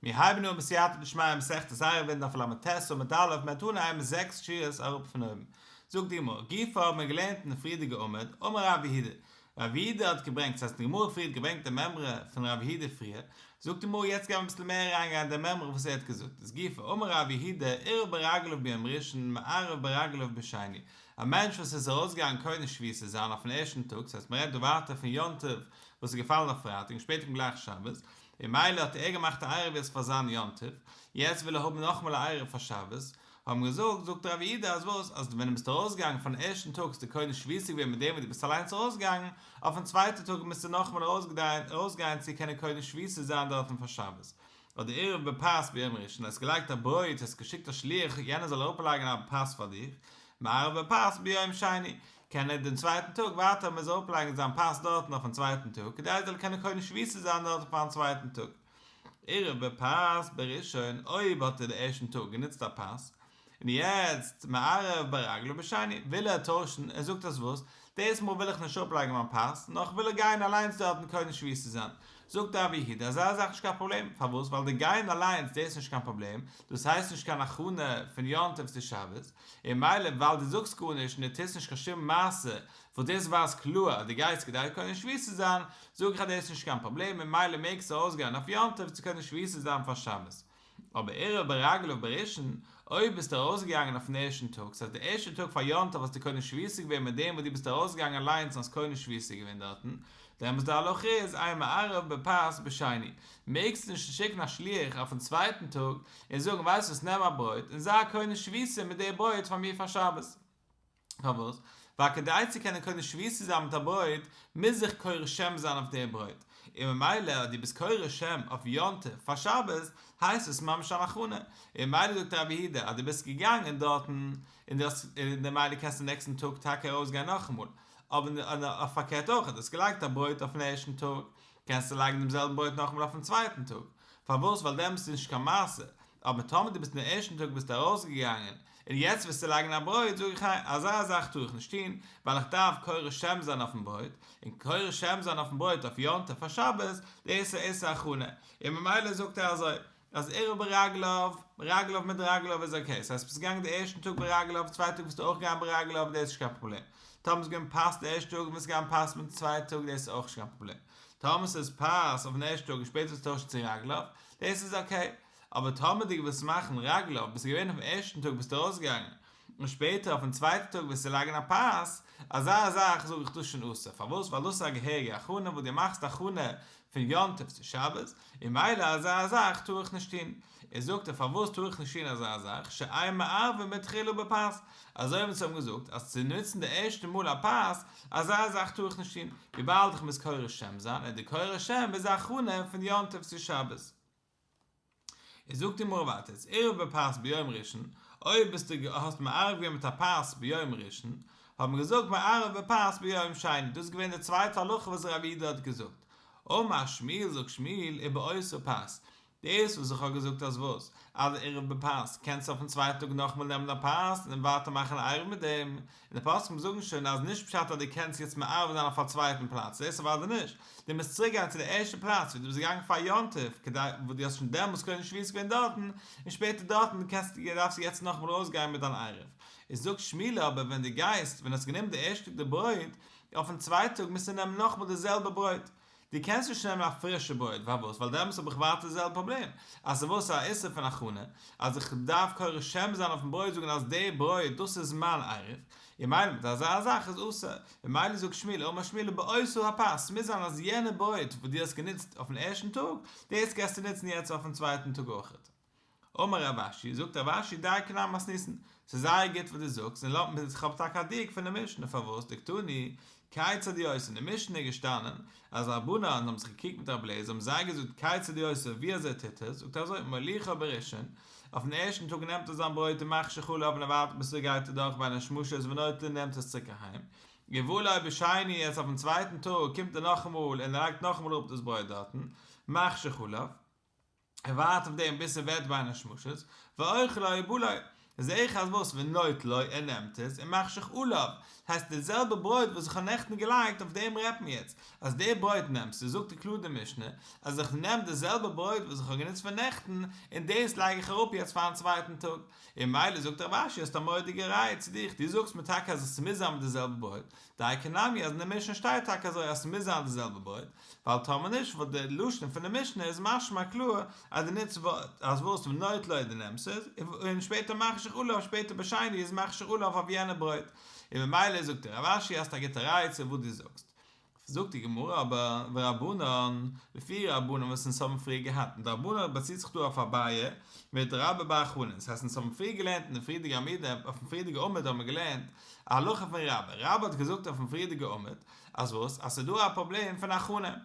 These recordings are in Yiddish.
מיר הייבן אן בסייעתא דשמיא מסכת עירובין דף לט עמוד א', מ'וועט אנהייבן זעקס שורות אראפ פון אויבן. זאגט די גמרא, גופא האבן מיר געלערנט אין די פריערדיגע עמוד, אמר רב יהודה, רב יהודה האט געברענגט, ס'הייסט די גמרא פריער האט געברענגט די מימרא פון רב יהודה פריער, זאגט די גמרא יעצט גייען מיר אביסל מער אריינגיין אין די מימרא וואס ער האט געזאגט, איז גופא, אמר רב יהודה, עירב ברגליו ביום ראשון, מערב ברגליו בשני, א מענטש וואס איז ארויסגעגאנגען קונה שביתה זיין אויפן ערשטן טאג, ס'הייסט מ'רעדט דא ווייטער פון יום טוב וואס איז געפאלן אויף פרייטאג און שפעטער קומט גלייך שבת, און מילא האט ער געמאכט א עירוב יעצט פאר זיין יום טוב, יעצט וויל ער האבן נאכאמאל א עירוב פאר שבת, האבן געזאגט, זאגט רב יהודה אז וואס, אז ווען דו ביסט ארויסגעגאנגען פארן ערשטן טאג האסטו קונה שביתה געווען מיט דעם וואס דו ביסט אליינס ארויסגעגאנגען, אויפן צווייטן טאג מוזטו נאכאמאל ארויסגיין צו קענען קונה שביתה זיין דארטן פאר שבת. אדער עירב בפת ביום ראשון, האסט געלייגט א ברויט, האסט געשיקט א שליח יענער זאל אראפלייגן א פת פאר דיך, מערב בפת ביום שני, קען ער דעם צווייטן טאג ווייטער מוז אראפלייגן זיין פת דארטן אויפן צווייטן טאג, כדי ער זאל קענען קונה שביתה זיין דארטן פארן צווייטן טאג. עירב בפת בראשון, אויב האט ער די ערשטן טאג גענוצט א פת, און יעצט מערב ברגליו בשני, וויל ער טוישן, ער זאגט אז וואס, דאס מאל וויל איך נישט אראפלייגן מיין פת, נאר איך וויל גיין אליינס דארטן קונה שביתה זיין. זאגט רב יהודה, אזא זאך נישט קיין פראבלעם, פארוואס? ווייל די גיין אליינס דאס איז נישט קיין פראבלעם, דאס הייסט נישט קיין הכנה פון יום טוב צו שבת, און מילא ווייל דו זאגסט גארנישט און דו טוסט נישט קיין שום מעשה וואס דאס ווייזט קלאר אז דו גייסט כדי קונה שביתה זיין, זאג איך אז דאס איז נישט קיין פראבלעם און מילא מעגסטו ארויסגיין אויף יום טוב צו קונה שביתה זיין פאר שבת. אבער עירב ברגליו בראשון, אויב ביסטו ארויסגעגאנגען אויפן ערשטן טאג, ס'הייסט די ערשטע טאג פאר יום טוב האסטו קונה שביתה געווען מיט דעם וואס דו ביסט ארויסגעגאנגען אליינס און האסט קונה שביתה געווען דארטן, דעמאלטס די הלכה איז אין מערב בפת בשני, מעגסטו נישט שיקן א שליח אויפן צווייטן טאג און זאגן ווייסט וואס נעם א ברויט און זיי קונה שביתה מיט די ברויט פאר מיר פאר שבת. פארוואס? ווייל כדי צו קענען קונה שביתה זיין מיט א ברויט, מוז איך קורא שם זיין אויף די ברויט, און ממילא אז דו ביסט קורא שם אויף יום טוב פאר שבת, הייסט עס ממש אן הכנה, און ממילא זאגט רבי יהודה אז דו ביסט געגאנגען דארטן, און דו האסט, און ממילא קענסטו נעקסטן טאג טאקע ארויסגיין נאכאמאל, אבער אויף פארקערט אויך, אז דו האסט געלייגט א ברויט אויפן ערשטן טאג, קענסטו לייגן דעם זעלבן ברויט נאכאמאל אויפן צווייטן טאג, פארוואס? ווייל דעמאלטס איז נישט קיין מעשה, אבער טאמער דו ביסט אין ערשטן טאג ביסטו ארויסגעגאנגען, און יעצט ווילסטו לייגן א ברויט, זאג איך ניין, אזא זאך טאר איך נישט טון, ווייל איך דארף קורא שם זיין אויפן ברויט, און קורא שם זיין אויפן ברויט אויף יום טוב פאר שבת, דאס איז א איסור הכנה, און ממילא זאגט ער אזוי, אז עירב ברגליו, רגליו מיט רגליו איז okay, ס'הייסט ביסט געגאנגען די ערשטן טאג ברגליו, די צווייטע טאג ביסטו אויך געגאנגען ברגליו, דאס איז נישט קיין פראבלעם. טאמער ס'איז געווען פת די ערשטע טאג און ביסט געגאנגען פת מיטן צווייטע טאג, דאס איז אויך נישט קיין פראבלעם. טאמער ס'איז פת אויפן ערשטן טאג און שפעטער ביסטו טוישן צו רגליו, דאס איז okay. אבער טאמער דו ווילסט מאכן רגליו, ביסטו געווען אויפן ערשטן טאג ביסטו ארויסגעגאנגען, און שפעטער אויפן צווייטן טאג ווילסטו לייגן א פת, אזא זאך זאג איך דאס שוין אסור, פארוואס? ווייל דאס איז א געהעריגע הכנה וואס דו מאכסט הכנה פון יום טוב צו שבת, און מילא אזא זאך טאר איך נישט טון. איז זאגט ער פארוואס טאר איך נישט טון אזא זאך, שאין מערבין בתחילה בפת, אזוי ווי אונז האבן געזאגט אז צו נוצן די ערשטע מאל א פת, אזא זאך טאר איך נישט טון, וויבאלד איך מוז קורא שם זיין, און די קורא שם איז א הכנה פון יום טוב צו שבת. איז זאגט די גמרא ווייטער, איז עירב בפת ביום ראשון, אויב ביסטו האסט מערב געווען מיט א פת ביום ראשון, האט מען געזאגט מערב בפת ביום שני, דאס איז געווען די צווייטע הלכה וואס רב יהודה האט געזאגט. אמר שמואל זאגט שמואל ובאותה פת, דאס וואס איך האב געזאגט אז וואס? אז עירב בפת, קענסטו אויפן צווייטן טאג נאכאמאל נעמען א פת און ווייטער מאכן א עירוב מיט דעם, און די פוסקים זאגן שוין אז נישט פשט אז דו קענסט יעצט מערב זיין אויף א צווייטן פלאץ, דאס אוודאי נישט, דו מוזט צוריק גיין צו די ערשטע פלאץ ווי דו ביסט געגאנגען פאר יום טוב, כדי וואס דו האסט שוין דעמאלס קונה שביתה געווען דארטן, און שפעטער דארטן קענסטו דארפסטו יעצט נאכאמאל ארויסגיין מיט דיין עירוב. איז זאגט שמואל אבער ווען דו גייסט ווען האסט גענומען די ערשטע טאג די ברויט, אויפן צווייטן טאג מוזטו נעמען נאכאמאל די זעלבע ברויט, דו קענסט נישט נעמען א פרישע ברויט, פארוואס? ווייל דעמאלטס האב איך ווייטער די זעלבע פראבלעם, אז ס'וואס א איסור פון הכנה, אז איך דארף קורא שם זיין אויפן ברויט זאגן אז די ברויט דאס איז מיין עירוב, און מילא מיט אזא זאך איז אסור, ממילא זאגט שמואל אמר שמואל באותה הפת, ס'מוז זיין אז יענע ברויט וואס דו האסט גענוצט אויפן ערשטן טאג, דאס גייסטו נוצן יעצט אויפן צווייטן טאג אויכעט. אמר רב אשי, זאגט רב אשי דייקא נמי מתניתין, ס'איז זייער גוט וואס דו זאגסט, און לאמיר איך האב טאקע א דיוק פון די משנה, פארוואס דקתני כיצד הוא עושה, אין די משנה איז געשטאנען אז רבנן האבן זיך געקריגט מיט רבי אליעזר האבן זיי געזאגט כיצד הוא עושה ווי אזוי טוט ער, זאגט ער אזוי מוליכו בראשון, אויפן ערשטן טאג נעמט ער זיין ברויט ומחשיך עליו און ער ווארט ביז ס'גייט אדורך בין השמשות ונוטלו און נעמט עס צוריק אהיים, ובא לו בשני יעצט אויפן צווייטן טאג קומט ער נאכאמאל און ער לייגט נאכאמאל אראפ דאס ברויט דארטן, מחשיך עליו. ער ווארט אויף דעם ביז ס'ווערט בין השמשות, ואוכלו ובא לו. זעה איך אז וואס ונוטלו ער נעמט עס ומחשיך עליו, הייסט די זעלבע ברויט וואס איך האב נעכטן געלייגט אויף דעם רעדט מען יעצט, אז די ברויט נעמסטו זאגט ער קלאר די משנה אז איך נעם די זעלבע ברויט וואס איך האב גענוצט פאר נעכטן און דאס לייג איך אראפ יעצט פארן צווייטן טאג, און ממילא זאגט רב אשי האסט א מורא'דיגע ראיה צו דיך, דו זאגסט מיר טאקע אז עס מוז זיין מיט די זעלבע ברויט, דייקא נמי אז אין די משנה שטייט טאקע אזוי אז ס'מוז זיין די זעלבע ברויט, ווייל טאמער נישט וואלט די לשון פון די משנה איז משמע קלאר אז דו נוצט אז וואס ונוטלו דו נעמסט עס, און שפעטער מחשיך עליו שפעטער בשני איז מחשיך עליו אויף יענע ברויט, און ממילא זאגט רב אשי האסט א גוטע ראיה צו וואס דו זאגסט. זאגט די גמרא אבער ורבנן, לפי רבנן וואס אונז האבן פריער געהאט, און די רבנן באציט זיך דא אויף אביי מיט רבה בר חנן, ס'הייסט אונז האבן פריער געלערנט אין די פריערדיגע עמודים, אויפן פריערדיגע עמוד האבן מיר געלערנט א הלכה פון רבה, רבה האט געזאגט אויפן פריערדיגע עמוד אז וואס? אז ס'איז דא א פראבלעם פון הכנה,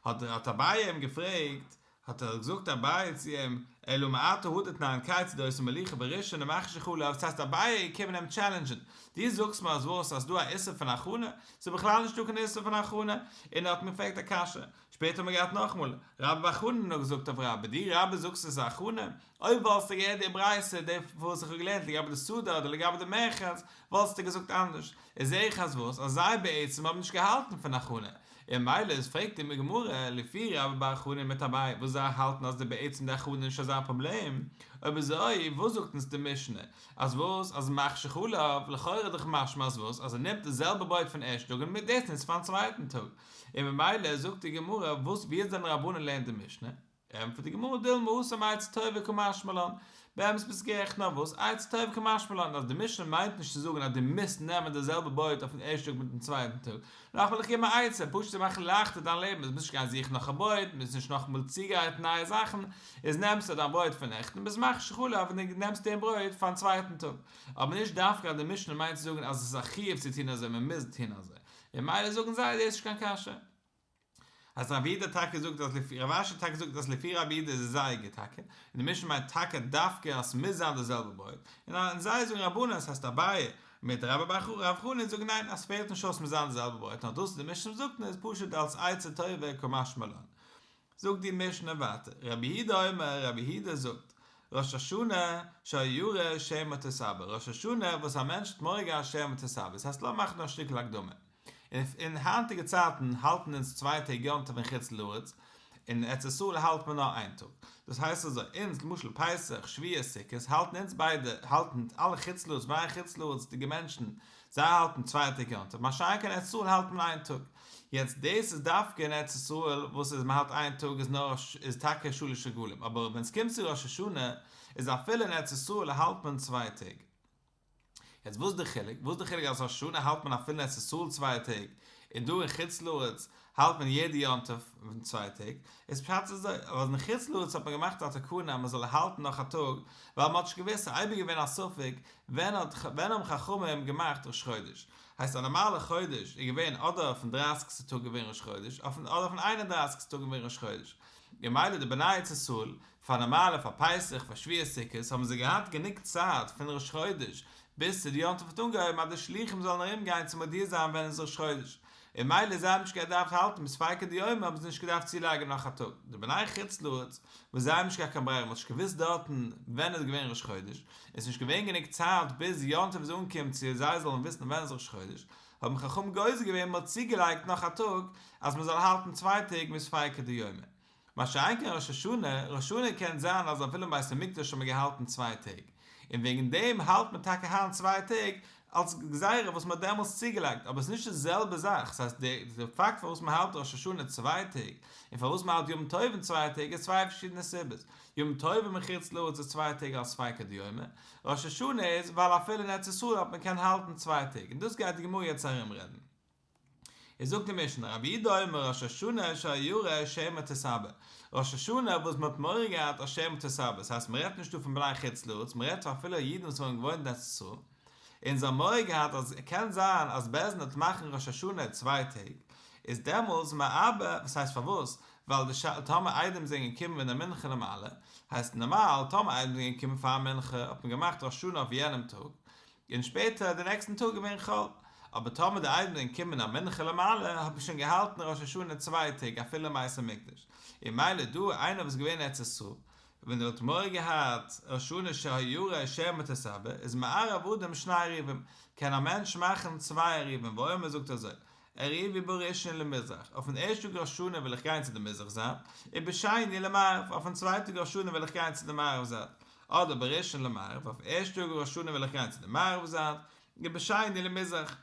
האט האט אביי אים געפרעגט, האט ער געזאגט אביי צו אים, אלא מעתה הא דתנן כיצד עושין מליחה בראשון ומחשיך עליו, ס'הייסט אביי איז געקומען אים טשעלענדזשען, דו זאגסט מיר אז וואס אז ס'דא א איסור פון הכנה? ס'איז בכלל נישטא קיין איסור פון הכנה, און ער האט אים געפרעגט א קשיא, שפעטער האט מען געהאט נאכאמאל, רבה בר חנן האט געזאגט אויף רבה, דו רבה זאגסט עס איז הכנה? אויב וואלסטו געהערט די ברייתא, די וואס איך האב געלערנט לגבי די שדה אדער לגבי די מרחץ, וואלסטו געזאגט אנדערש. איז זעה איך אז וואס? אז זיי בעצם האבן נישט געהאלטן פון הכנה. און ממילא איז פרעגט די גמרא, לפי רבה בר חנן מיט אביי וואס זיי האלטן אז די בעצם די הכנה איז נישט אזא פראבלעם, אויב אזוי וואס זאגט אונז די משנה? אז וואס? אז מחשיך עליו, לכאורה איז דאך משמע אז וואס? אז ער נעמט די זעלבע ברויט פון ערשטן טאג און מיט דאס נוצט פארן צווייטן טאג. און ממילא זאגט די גמרא, וואס ווי אזוי זענען רבנן לערנט די משנה? ענטפערט די גמרא דילמא התם עצה טובה קא משמע לן, באמת ביסט גערעכט נאר וואס, עצה טובה קא משמע לן אז די משנה מיינט נישט צו זאגן אז דו מוזט נעמען די זעלבע ברויט אויפן ערשטן טאג מיטן צווייטן טאג, נאר איך וויל דיך געבן א עצה, פשוט צו מאכן לייכטער דיין לעבן, אז מוזט נישט גיין זוכן נאך א ברויט, מוזט נישט נאכאמאל צוגרייטן נייע זאכן, איז נעמסטו דיין ברויט פון נעכטן ביסט מחשיך עליו און דו נעמסט דעם ברויט פארן צווייטן טאג, אבער נישט דווקא אז די משנה מיינט צו זאגן אז עס איז א חיוב צו טון אזוי, מען מוז טון אזוי, און ממילא זאגן זיי דאס איז נישט קיין קשיא. אז רב יהודה טאקע זאגט אז לפי רב אשי טאקע זאגט אז לפי רב יהודה איז עס זייער גוט טאקע, און די משנה מיינט טאקע דווקא אז ס'מוז זיין די זעלבע ברויט, און זיי זאגן רבנן עס הייסט אביי מיט רבה בר רב חנן זאגן ניין אז ס'פעלט נישט אויס ס'מוז זיין די זעלבע ברויט נאר דאס וואס די משנה זאגט איז פשוט אלס עצה טובה קא משמע לן. זאגט די משנה ווייטער רבי יהודה אומר רבי יהודה זאגט ראש השנה שהיה ירא שמא תתעבר ראש השנה וואס א מענטש האט מורא געהאט שמא תתעבר ס'הייסט לאמיר מאכן דא א שטיקל הקדמה אין היינטיגע צייטן האלטן אונז צוויי טעג יום טוב אין חוץ לארץ, אין ארץ ישראל האלט מען נאר איין טאג. דאס הייסט אזוי, אונז למשל פסח, שבועות, סוכות האלטן אונז ביידע, האלטן אלע חוץ לארץ, בני חוץ לארצ'דיגע מענטשן, זיי האלטן צוויי טעג יום טוב, מה שאין כן אין ארץ ישראל האלט מען איין טאג. יעצט דאס איזדא אין ארץ ישראל וואס איז מען האלט איין טאג איז נאר איז טאקע שלש רגלים, אבער ווען עס קומט צו ראש השנה איז אפילו אין ארץ ישראל האלט מען צוויי טעג. יעצט וואס איז די חילוק? וואס איז די חילוק אז ראש השנה האלט מען אפילו אין ארץ ישראל צוויי טעג, און דא אין חוץ לארץ האלט מען יעדע יום טוב צוויי טעג? איז פשט אזוי, אז אין חוץ לארץ האט מען געמאכט א תקנה אז מען זאל האלטן נאך א טאג, ווייל מען האט נישט געוואוסט, ס'איז אייביג געווען א ספק ווען האט ווען האבן חכמים געמאכט ראש חודש, הייסט א נארמאלע חודש איז געווען אדער אויפן דרייסיגסטע טאג געווען ראש חודש, אדער אויפן איין און דרייסיגסטע טאג געווען ראש חודש, ממילא די בני ארץ ישראל פאר נארמאלע פאר פסח פאר שבועות סוכות האבן זיי געהאט גענוג צייט פון ראש חודש ביז צו די יום טוב האט אנגעהויבן אז די שלוחים זאלן ארום גיין צו מודיע זיין ווען איז ראש חודש און ממילא זיי האבן נישט געדארפט האלטן מספיקא דיומא האבן זיי נישט געדארפט צולייגן נאך א טאג די בני חוץ לארץ וואס זיי האבן נישט געהאט קיין ברירה מען האט נישט געוואוסט דארטן ווען איז געווען ראש חודש און עס איז נישט געווען גענוג צייט ביז יום טוב איז אנגעקומען צו זיי זאלן וויסן ווען איז ראש חודש האבן חכמים גוזר געווען מען האט צוגעלייגט נאך א טאג אז מען זאל האלטן צוויי טעג מספיקא דיומא מה שאין כן ראש השנה, ראש השנה קען זיין אז אפילו אין בית המקדש האט מען געהאלטן צוויי טעג, און וועגן דעם האלט מען טאקע היינט צוויי טעג, אלס גזירה וואס מען האט דעמאלס צוגעלייגט, אבער עס איז נישט די זעלבע זאך, ס'הייסט די פאקט פארוואס מען האלט ראש השנה צוויי טעג, און פארוואס מען האלט ימים טובים צוויי טעג איז צוויי פארשידענע סיבות, ימים טובים אין חוץ לארץ איז צוויי טעג אלס ספיקא דיומא, ראש השנה איז ווייל אפילו אין ארץ ישראל האט מען קען האלטן צוויי טעג, און דאס גייט די גמרא יעצט ארום רעדן. איז זאגט די משנה, רבי יהודה אומר ראש השנה שהיה ירא שמא תתעבר, ראש השנה וואס מען האט מורא געהאט אז שמא תתעבר, ס'הייסט מען רעדט נישט דא פון בני חוץ לארץ, מען רעדט פון אפילו אידן וואס האבן געוואוינט אין ארץ ישראל, און זיי האבן מורא געהאט אז קען זיין אז בית דין וועט מאכן ראש השנה צוויי טעג, איז דעמאלס מעבר, וואס הייסט פארוואס? ווייל די שאלה טאמער עדים זענען געקומען מן המנחה למעלה, הייסט נארמאל טאמער עדים זענען געקומען פאר מנחה האט מען געמאכט ראש השנה אויף יענעם טאג, און שפעטער די נעקסטן טאג געווען חול, אבער טאמער די עדים זענען געקומען מן המנחה למעלה האט מען שוין געהאלטן ראש השנה צוויי טעג אפילו אין בית המקדש, און ממילא דא איינער וואס איז געווען אין ארץ ישראל. ווען ער האט מורא געהאט ראש השנה שהירא שמא תתעבר, איז מערב אדם שני עירובים, קען א מענטש מאכן צוויי עירובים, ואומר זאגט אזוי, עירובי בראשון למזרח, אויפן ערשטן טאג ראש השנה וועל איך גיין צו די מזרח זייט, ובשני למערב, אויפן צווייטן טאג ראש השנה וועל איך גיין צו די מערב זייט, אדער בראשון למערב, אויפן ערשטן טאג ראש השנה וועל איך גיין צו די מערב זייט, ובשני למזרח.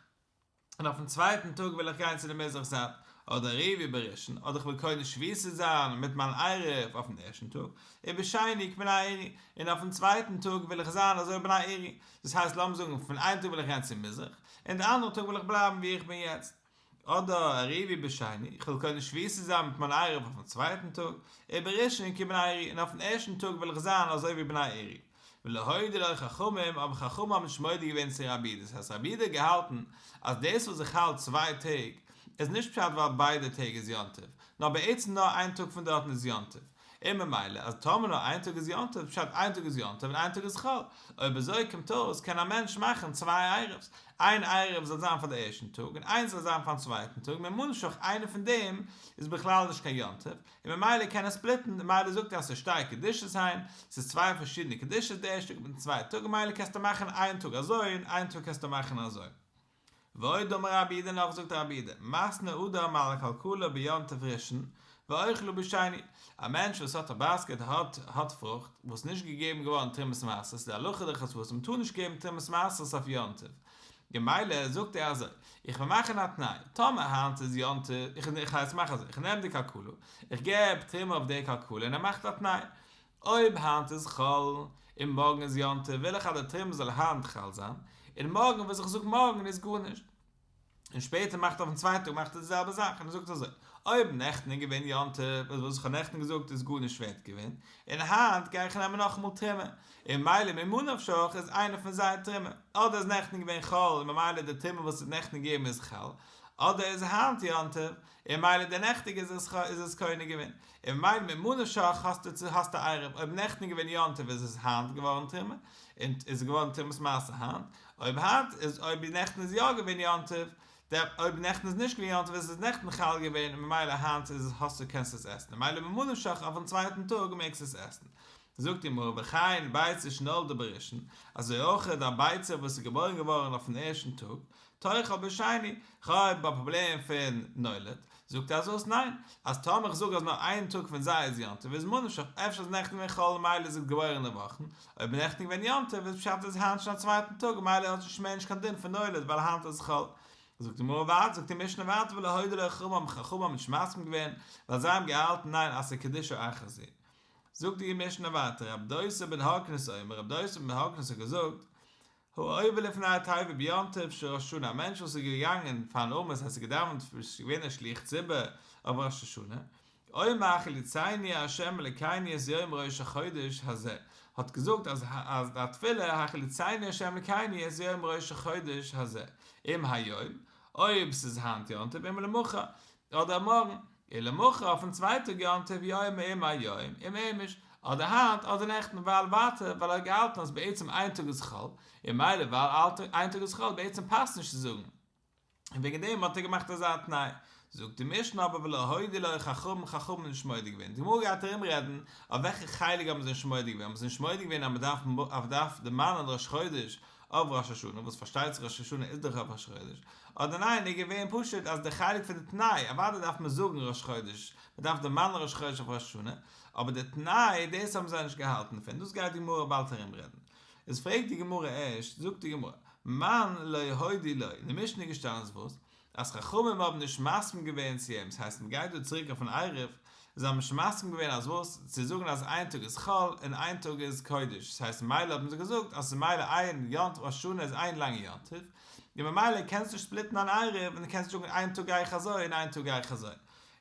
און אויפן צווייטן טאג וועל איך גיין צו די מזרח זייט, אדער עירובי בראשון, אדער איך וועל קונה שביתה זיין מיט מיין עירוב אויפן ערשטן טאג, ובשני כבני עירי, און אויפן צווייטן טאג וועל איך זיין אזוי בני עירי, דאס הייסט לאמיר זאגן פון איין טאג וועל איך גיין צו מזרח, און די אנדערע טאג וועל איך בלייבן ווי איך בין יעצט. אדער עירובי בשני, איך וועל קונה שביתה זיין מיט מיין עירוב אויפן צווייטן טאג, ובראשון כבני עירי, און אויפן ערשטן טאג וועל איך זיין אזוי ווי בני עירי. ולא הודו לו חכמים, אבער חכמים האבן נישט מודה געווען צו רבי יהודה, דאס הייסט רבי יהודה האט געהאלטן אז דאס וואס איך האלט צוויי טעג איז נישט פשט ווייל ביידע טעג איז יום טוב, נאר בעצם נאר איין טאג פון דארטן איז יום טוב, און ממילא אז טאמער נאר איין טאג איז יום טוב פשט איין טאג איז יום טוב און איין טאג איז חול, אויב אזוי קומט אויס קען א מענטש מאכן צוויי עירוב'ס, איין עירוב זאל זיין פאר די ערשטן טאג און איינס זאל זיין פארן צווייטן טאג, ממה נפשך איינע פון דעם איז בכלל נישט קיין יום טוב, און ממילא קען ער ספליטן, ממילא זאגט ער אז ס'איז שתי קדושות הן, ס'איז צוויי פארשידענע קדושות די ערשטע טאג מיטן צווייטע טאג, ממילא קענסטו מאכן איין טאג אזוי און איין טאג קענסטו מאכן אזוי. ועוד אמר רבי יהודה נאך זאגט רבי יהודה, מתנה אדם על הכלכלה ביום טוב ראשון, ואוכלה בשני, א מענטש וואס האט א באסקעט האט האט פרוכט וואס איז נישט געגעבן געווארן תרומת מעשרות, די הלכה דאך איז וואס מ'טאר נישט געבן תרומת מעשרות אויף יום טוב, ממילא זאגט ער אזוי, איך וועל מאכן א תנאי, טאמער היינט איז יום טוב, איך איך הייס מאך אזוי, איך נעם די כלכלה, איך געב תרומה אויף די כלכלה און ער מאכט א תנאי, אויב היינט איז חול און מארגן איז יום טוב וויל איך אז די תרומה זאל היינט חל זיין, און מארגן וואס איך זאג מארגן איז גארנישט. און שפעטער מאכט אויפן צווייטן טאג מאכט ער די זעלבע זאך און ער זאגט אזוי, אויב נעכטן איז געווען יום טוב איז וואס איך האב נעכטן געזאגט איז גארנישט ווערט געווען, און היינט גיי איך נעמען נאכאמאל תרומה, און ממילא ממה נפשך איז איינע פון זיי תרומה, אדער איז נעכטן געווען חול און ממילא די תרומה וואס איז נעכטן געגעבן איז חל, אדער איז היינט יום טוב און ממילא די נעכטיגע איז עס איז עס קונה געווען, און ממילא ממה נפשך האסטו האסטו עירוב, אויב נעכטן איז געווען יום טוב איז עס היינט געווארן תרומה, און איז געווארן תרומת מעשר היינט, אויב היינט איז אויב נעכטן איז יא געווען יום טוב, דער אויב נעכטן איז נישט געווען יום טוב איז עס נעכטן חל געווען און ממילא היינט איז עס האסטו קענסט עס עסן און ממילא ממה נפשך אויפן צווייטן טאג מעגסט עס עסן. זאגט די גמרא וכן ביצה שנולדה בראשון, אזוי אויך א ביצה וואס איז געבוירן געווארן אויפן ערשטן טאג, תאכל בשני, כ'האב א פראבלעם פון נולד, זאגט ער אז וואס ניין, אז טאמער איך זאג אז נאר איין טאג פון זיי איז יום טוב איז ממה נפשך, אפשר איז נעכטן געווען חול ממילא איז עס געבוירן אין די וואכן, אויב איז נעכטן געווען יום טוב איז פשט איז היינט שוין א צווייטן טאג ממילא האט שוין מער נישט קיין דין פון נולד ווייל היינט איז חול. זאגט די גמרא ווייטער, זאגט די משנה ווייטער ולא הודו לו חכמים האבן חכמים נישט מסכים געווען ווייל זיי האבן געהאלטן ניין אז ס'איז קדושה אחת היא. זאגט די משנה ווייטער רב דוסא בן הרכינס אומר רב דוסא בן הרכינס האט געזאגט העובר לפני התיבה ביום טוב של ראש השנה, א מענטש וואס איז געגאנגען פארן עמוד, ס'הייסט געדאווענט, איז געווען א שליח ציבור אויף ראש השנה, אומר החליצנו ה' אלקינו את יום ראש החודש הזה, האט געזאגט אז אז א תפילה החליצנו ה' אלקינו את יום ראש החודש הזה, אם היום, אויב ס'איז היינט יום טוב, אם למחר, אדער מארגן, ולמחר אויפן צווייטן טאג יום טוב יאמר אם היום אם אמש, אדער היינט אדער נעכטן ווייל ווייטער ווייל ער האט געהאלטן אז בעצם איין טאג איז חול, און ממילא ווייל איין טאג איז חול בעצם פאסט נישט צו זאגן, און וועגן דעם האט ער געמאכט אזא תנאי. זאגט די משנה אבער ולא הודו לו חכמים חכמים האבן נישט מודה געווען, די גמרא גייט ארום רעדן אויף וועלכע חלק האבן זיי נישט מודה געווען, האבן זיי נישט מודה געווען אז מען דארף מען דארף דערמאנען ראש חודש אויף ראש השנה, וואס פארשטייט זיך ראש השנה איז דאך אויף ראש חודש, אדער ניין איז געווען פשוט אז די חלק פון די תנאי, אוודאי דארף מען זאגן ראש חודש, מען דארף דערמאנען ראש חודש אויף ראש השנה, אבער די תנאי, דאס האבן זיי נישט געהאלטן דערפון, דאס גייט די גמרא באלד ארום רעדן. איז פרעגט די גמרא ערשט, זאגט די גמרא, מאן לא הודו לו, אין די משנה איז געשטאנען אז וואס? אז חכמים האבן נישט מסכים געווען צו אים, ס'הייסט מ'גייט דא צוריק אויפן עירוב, זיי האבן נישט מסכים געווען אז וואס? צו זאגן אז איין טאג איז חול און איין טאג איז קודש, ס'הייסט ממילא האבן זיי געזאגט אז ס'איז ממילא איין יום טוב, ראש השנה איז איין לאנגע יום טוב, און ממילא קענסטו נישט ספליטן אן עירוב און דו קענסט נישט זאגן איין טאג גיי איך אזוי און איין טאג גיי איך אזוי.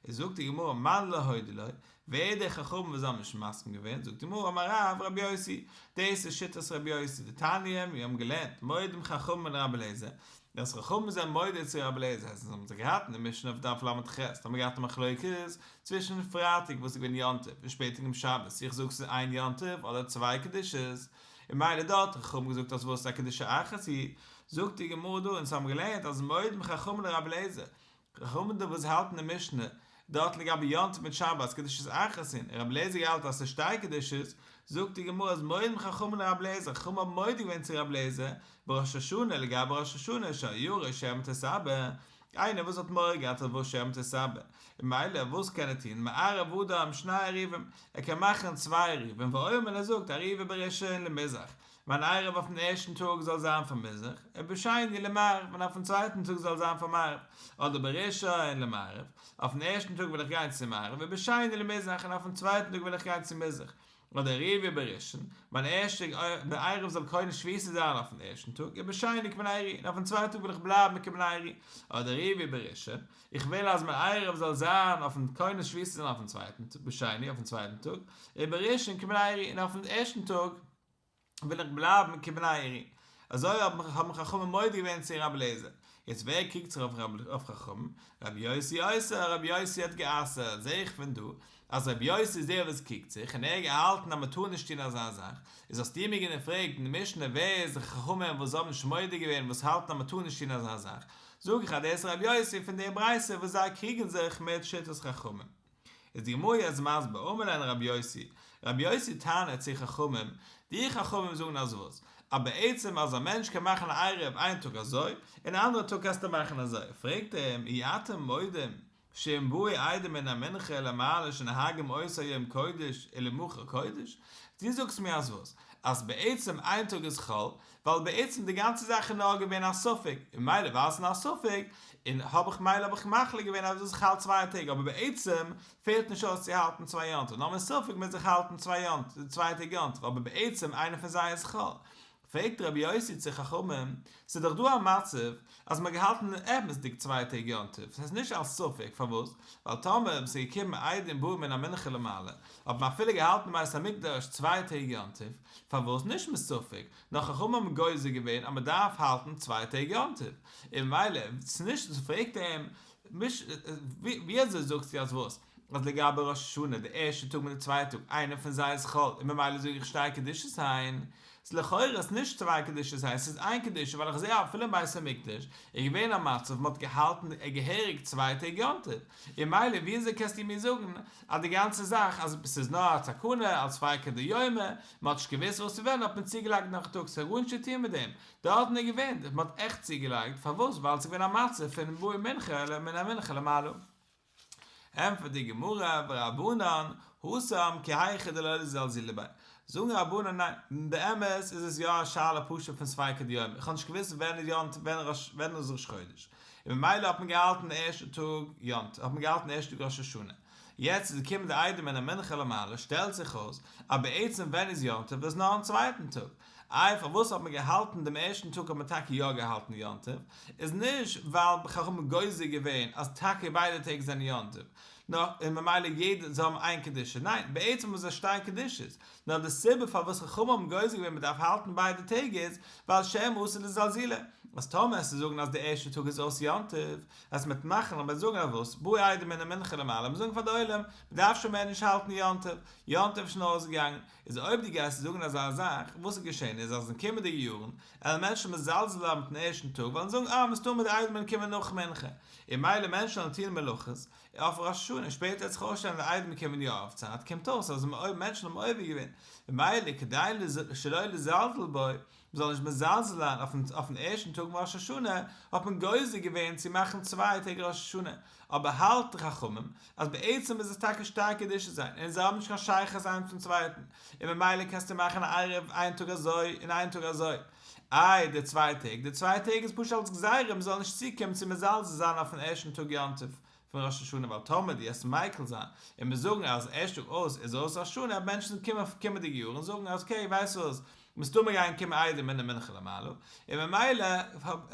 איז זאגט די גמרא מאן לא הודו לו, ווער איז די חכמים וואס זיי האבן נישט מסכים געווען, זאגט די גמרא אמר רב רבי יוסי, דאס איז שיטת רבי יוסי, דתניא, מיר האבן געלערנט, מודים חכמים לרבי אליעזר, אז חכמים זענען מודה צו רבי אליעזר, הייסט עס האבן זיך געהאט אין די משנה אויף דף ל"ח, האבן מיר געהאט א מחלוקת צווישן פרייטאג וואס איז געווען יום טוב און שפעטער אום שבת, צו איך זאג ס'איז איין יום טוב אדער צוויי קדושות, און ממילא דארט האט חכמים געזאגט אז וואס א קדושה אחת היא, זאגט די גמרא דא אונז האבן געלערנט אז מודים חכמים לרבי אליעזר, חכמים די וואס האלטן די משנה. דארט לגבי יום טוב מיט שבת קדושות אחת הן, און רבי אליעזר געהאלטן אז ס'איז שתי קדושות, זאגט די גמרא אז מודים חכמים לרבי אליעזר, חכמים האבן מודה געווען צו רבי אליעזר, בראש השנה לגבי ראש השנה שירא שמא תתעבר, איינער וואס האט מורא געהאט אז וואס שמא תתעבר, און ממילא וואס קען ער טון, מערב אדם שני עירובים, ער קען מאכן צוויי עירובים, ואומר און ער זאגט עירובי בראשון למזרח, מיין עירוב אויפן ערשטן טאג זאל זיין פאר מזרח, ובשני למערב, און אויפן צווייטן טאג זאל זיין פאר מערב, אדער בראשון למערב, אויפן ערשטן טאג וועל איך גיין צו מערב, ובשני למזרח, און אויפן צווייטן טאג וועל איך גיין צו מזרח, אדער עירובי בראשון, מיין ערשטע עירוב זאל קונה שביתה זיין אויפן ערשטן טאג, ובשני כבני עירי, און אויפן צווייטן טאג וועל איך בלייבן כבני עירי, אדער עירובי בראשון, איך וויל אז מיין עירוב זאל זיין אויפן קונה שביתה זיין אויפן צווייטן טאג, בשני אויפן צווייטן טאג, ובראשון כבני עירי, און אויפן ערשטן טאג וויל איך בלייבן כבני עירי. אזוי האבן חכמים מודה געווען צו רבי אליעזר. יעצט ווער קריגט זיך אויף חכמים? רבי יוסי אוסר, רבי יוסי האט גע'אסר'ט, זעה איך פון דא אז רבי יוסי איז דער וואס קריגט זיך און ער האט געהאלטן אז מען טאר נישט טון אזא זאך, איז האסטו מיר געפרעגט אין די משנה ווער איז די חכמים וואס האבן נישט מודה געווען וואס האלטן אז מען טאר נישט טון אזא זאך, זאג איך אז דאס איז רבי יוסי פון די ברייתא וואס זיי קריגן זיך מיט שיטת חכמים. איז די גמרא יעצט מסביר, אמר להן רבי יוסי, רבי יוסי טענה'ט צו חכמים, די חכמים זאגן אז וואס? אז בעצם אז א מענטש קען מאכן א עירוב איין טאג אזוי, און א אנדערע טאג קענסטו מאכן אזוי, פרעגט ער אים, אי אתם מודים שאם באו עדים מן המנחה ולמעלה שנוהגים אותו היום קודש ולמחר קודש? דו זאגסט מיר אז וואס? אז בעצם איין טאג איז חול, ווייל בעצם די גאנצע זאך איז נאר געווען א ספק, און מילא ווייל ס'איז נאר א ספק, און האב איך מילא האב איך מחליט געווען אז עס איז חל צוויי טעג, אבער בעצם פעלט נישט אויס צו האלטן צוויי יום טוב, נאר מספק מוז איך האלטן צוויי יום טוב, צוויי טעג יום טוב, אבער בעצם איינער פון זיי איז חל. פרעגט רבי יוסי צו חכמים, ס'איז דאך דא א מצב אז מ'האט געהאלטן אמת'דיג צוויי טעג יום טוב, ס'איז נישט אלס ספק, פארוואס? ווייל טאמער ס'איז געקומען עדים באו מן המנחה ולמעלה, האט מען אפילו געהאלטן בית המקדש צוויי טעג יום טוב, פארוואס נישט מספק? נאר חכמים האבן גוזר געווען אז מ'דארף האלטן צוויי טעג יום טוב, און ממילא ס'נישט, פרעגט ער אים, ווי אזוי זאגסטו אז וואס? אז לגבי ראש השנה די ערשטע טאג מיט די צווייטע טאג איינער פון זיי איז חול און ממילא זאג איך שתי קדושות הן, איז לכאורה איז נישט צוויי קדושות הן ס'איז איין קדושה ווייל איך זעה אפילו אין בית המקדש איז געווען א מצב מ'האט געהאלטן געהעריג צוויי טעג יום טוב און ממילא ווי אזוי קענסטו מיר זאגן אז די גאנצע זאך אז ס'איז נאר א תקנה אלס ספיקא דיומא מ'האט נישט געוואוסט וואס צו ווען האט מען צוגעלייגט נאך א טאג ס'האט גארנישט צו טון מיט דעם דארטן איז געווען מ'האט עכט צוגעלייגט פארוואס ווייל ס'איז געווען א מצב פון באו מנחה מן המנחה ולמעלה. ענטפערט די גמרא, ורבנן, התם כי היכי דלא לזלזולי ביה. זאגן רבנן ניין, באמת איז עס יא א שאלה פשוט פון ספיקא דיומא, איך האב נישט געוואוסט ווען איז יום טוב ווען איז ראש חודש, און ממילא האט מען געהאלטן די ערשטע טאג יום טוב, האט מען געהאלטן די ערשטע טאג ראש השנה, יעצט איז געקומען די עדים מן המנחה ולמעלה, שטעלט זיך אויס אז בעצם ווען איז יום טוב איז נאר אין צווייטן טאג, איי פארוואס האט מען געהאלטן דעם ערשטן טאג האט מען טאקע יא געהאלטן יום טוב, איז נישט ווייל חכמים האבן גוזר געווען אז טאקע ביידע טעג זענען יום טוב, נאר און ממילא יעדע זיי האבן איין קדושה, ניין בעצם האבן זיי שתי קדושות, נאר די סיבה פארוואס חכמים האבן גוזר געווען מען דארף האלטן ביידע טעג איז ווייל שמא אתי לזלזולי, אז טאמער וועסטו זאגן אז די ערשטע טאג איז אויס יום טוב, אז מען וועט מאכן און מען וועט זאגן אז וואס, באו עדים מן המנחה ולמעלה, מען זאגן פאר די עולם, מען דארף שוין מער נישט האלטן יום טוב, יום טוב איז שוין אויסגעגאנגען, איז אויב דו גייסט זאגן אזא זאך, וואס איז געשען איז אז אין קומענדיגע יארן, עלן מענטשן מזלזל זיין מיטן ערשטן טאג, וועלן זאגן אה מסתמא די עדים וועלן קומען נאך מנחה, און מילא מענטשן וועלן טון מלאכות אויף ראש השנה, שפעטער וועט זיך אויסשטעלן די עדים קומען יא אויף צייט, קומט אויס אז אויב מענטשן האבן עובר געווען, ממילא כדי שלא לזלזל בו, מ'זאל נישט מזלזל זיין אויפן ערשטן טאג פון ראש השנה, האט מען גוזר געווען צו מאכן צוויי טעג ראש השנה, אבער האלט די חכמים אז בעצם איז עס טאקע שתי קדושות הן און זיי האבן נישט קיין שייכות איינס צום צווייטן, און ממילא קענסטו מאכן א עירוב איין טאג אזוי און איין טאג אזוי. איי די צוויי טעג? די צוויי טעג איז פשוט אלס גזירה מ'זאל נישט צוקומען צו מזלזל זיין אויפן ערשטן טאג יום טוב פון ראש השנה ווייל טאמער דו וועסט מיקל זיין און מיר זאגן אז ערשט טאג אויס איז אויס ראש השנה וועט מענטשן קומען קומענדיגע יאר און זאגן אז אקעי ווייסט וואס מסתמא גייען קומען עדים מן המנחה ולמעלה און ממילא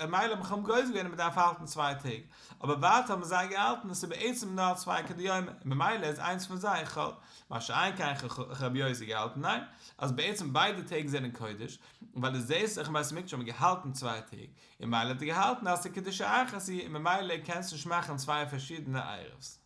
ממילא האבן חכמים גוזר געווען אז מען דארף האלטן צוויי טעג אבער ווייטער האבן זיי געהאלטן עס איז בעצם נאר א ספיקא דיומא און ממילא איז איינס פון זיי חול מה שאין כן רבי יוסי געהאלטן ניין אז בעצם ביידע טעג זענען קודש ווייל דו זעסט דאך אין בית המקדש האט מען געהאלטן צוויי טעג און ממילא האט ער געהאלטן אז ס'איז קדושה אחת היא און ממילא קענסטו נישט מאכן צוויי פארשידענע עירוב'ס.